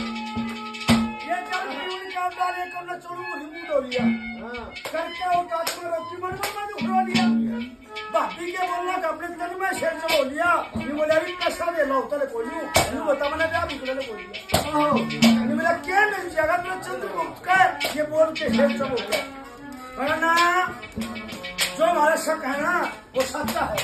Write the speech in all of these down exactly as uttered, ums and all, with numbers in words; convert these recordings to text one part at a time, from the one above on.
ये जल पीवन का डाले कर न चोरू हिंदू डोलिया। हाँ। करके वो काट में रोटी मन में मत उखड़ा लिया। भाभी के बोलना का अपने तन में शेर चलो लिया। ये बोले, "अरे नशा दे लो, तले कोई नहीं। ये बता, मैंने क्या भी तले कोई नहीं।" ओहो। ये मेरा क्या नहीं जगत में चंद्रगुप्त का ये बोल के शेर चलो लिया। वरना जो हमारा शक है ना, वो सच्चा है।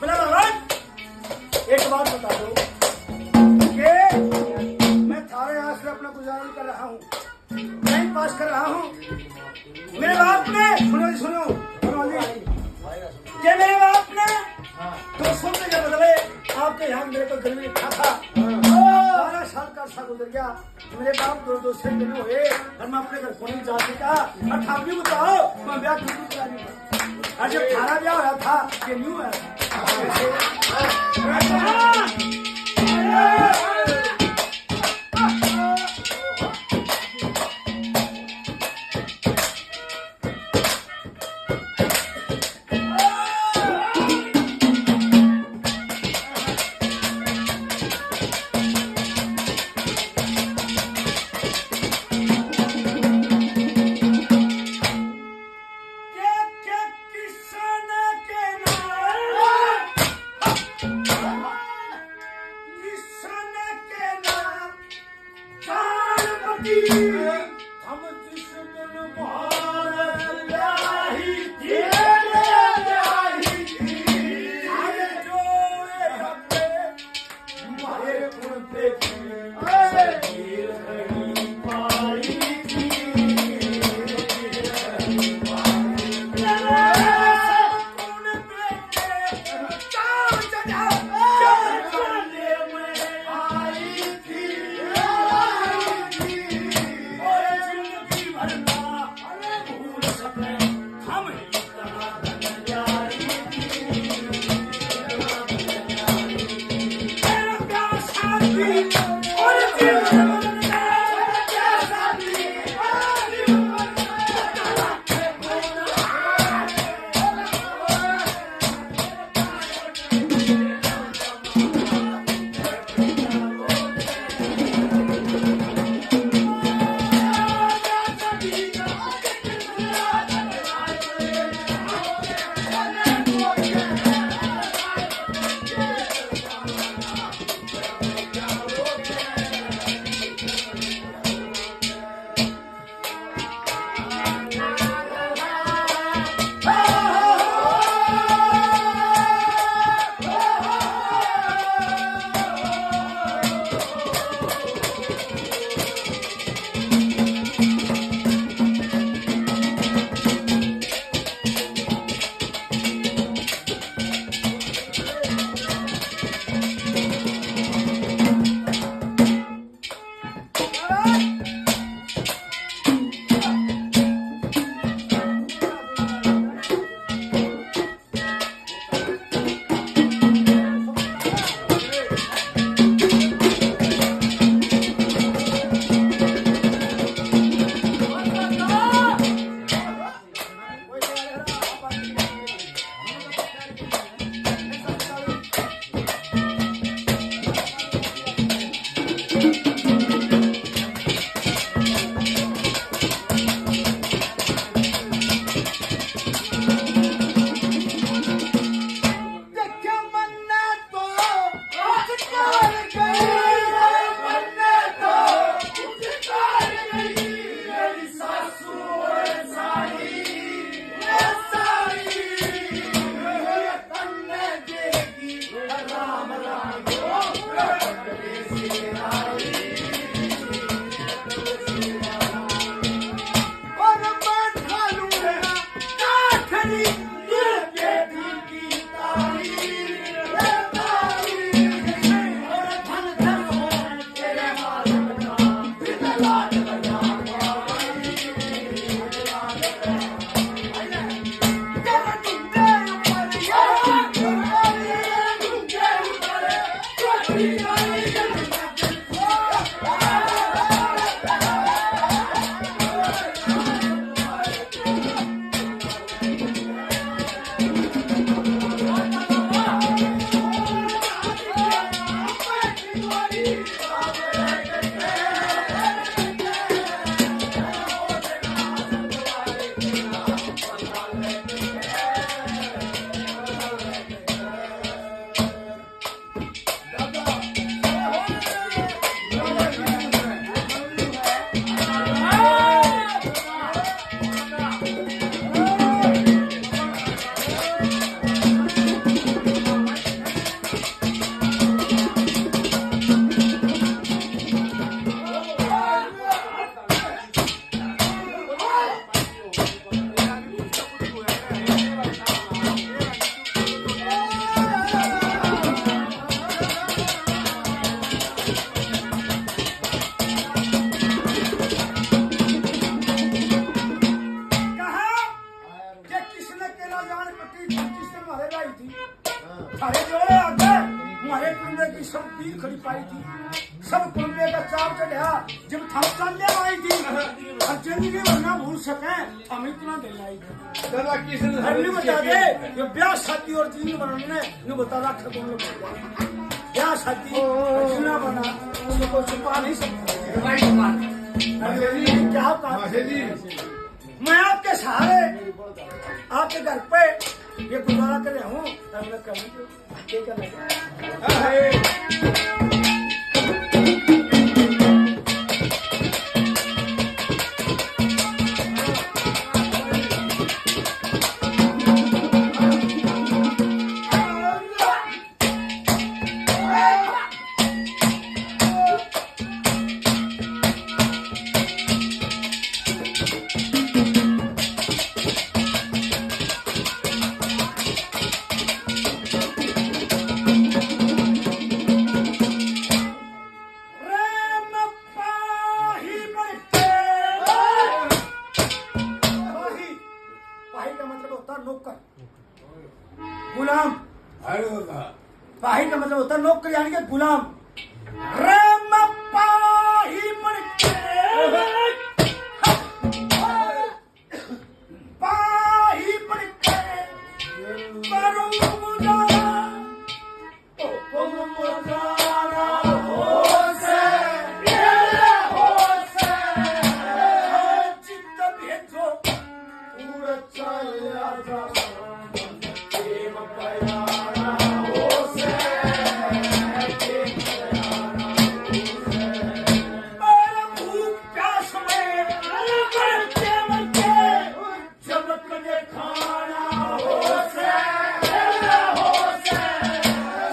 बोला, "महाराज, एक बात बता दो कि मैं थारे आसरे अपना गुजारा कर रहा हूँ, टाइम पास कर रहा हूँ। मेरे बाप ने," सुनो जी, सुनो, सुनो जी, कि मेरे बाप ने दो सौ के बदले आपके यहाँ मेरे को जमीन लिखा था। बारह साल का अरसा गुजर गया, मेरे बाप दो दो से दिन हुए और मैं अपने घर को नहीं जा सका। और आप भी बताओ, मैं ब्याह क्यों नहीं करा रही हूँ? और जब थारा ब्याह हो रहा था, ये न्यू है। आई थी। सब कुंबे का चाव चढ़ा, जब थम चाले आई थी, और जिंदगी भर ना भूल सके, हम इतना दिन आई थी। दादा, किसने हर न्यू बता दे, ये ब्याह शादी और जीवन बनाने ने न्यू बता रखा तुम लोग। ब्याह शादी जीना बना, उसको छुपा नहीं सकते। राइट बात। अरे, क्या बात है? मैं आपके सहारे, आपके घर पे ये गुजारा कर रहा हूँ, और मैं करूँ। प्रेम पाही बनते। पाही, पाही का मतलब होता है नौकर, गुलाम। अरे वाह। पाही का मतलब होता है नौकर, यानी कि गुलाम। प्रेम पाही बनते। पाही बनते करूँ गुजारा, ओ, ओ, गुजारा हो से, मेरा हो से, चित्त भेजो, उड़ चला जा, प्रेम प्यारा हो से, प्रेम प्यारा हो से। और भूख प्यास में मरते मरते जब कदे खाना हो से, हो से,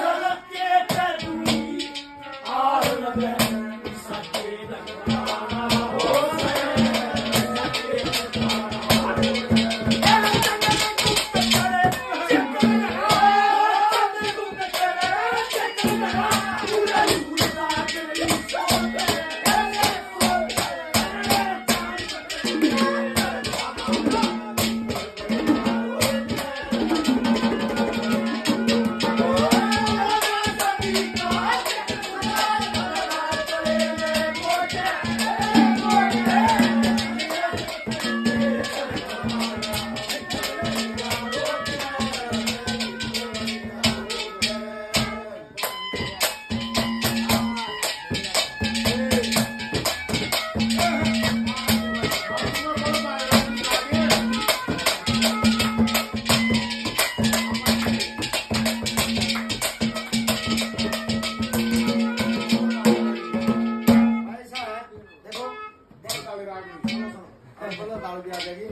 जब के करूँ, आग लगे, सके लगे खाना हो से, सके लगे खाना हो से। ऐसा है, देखो, बहुत काले राग में, सुनो, सुनो। अब बोलो, दाल भी आ जाएगी।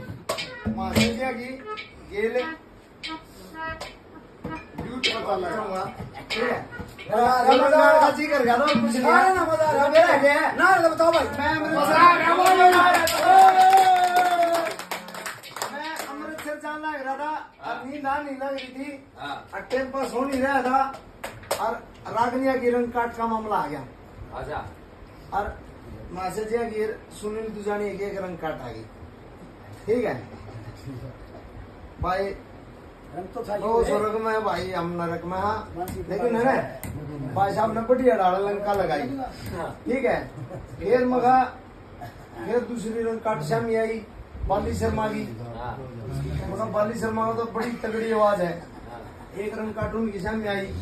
माँ से क्या की, गेल ड्यूटी पता लगा। ठीक है। ना, ना, मजा आ रहा। जी कर गया, कुछ नहीं। ना, ना, मजा आ रहा। मेरा है। ना, ना, बताओ भाई। मैं अमृतसर, मजा आ रहा, मजा आ रहा। मैं अमृतसर जाना लग रहा था, अब नींद आ नहीं लग रही थी। हाँ। और टाइम पास हो नहीं रहा था। और रागनिया की रंग काट का मामला आ गया। अच्छा। और मैसेज है कि सुनील तू जानिए कि एक रंग काट आ गई। ठीक है भाई, रंग तो था वो ही। स्वर्ग में भाई, हम नरक में, हाँ। लेकिन है ना, भाई साहब ने बढ़िया डाल लंका लगाई। हाँ। ठीक है, फिर मगा, फिर दूसरी रंग काट सामने आई बाली शर्मा की। हाँ। मगर बाली शर्मा को तो बड़ी तगड़ी आवाज है। हाँ। एक रंग काट उनकी सामने आई।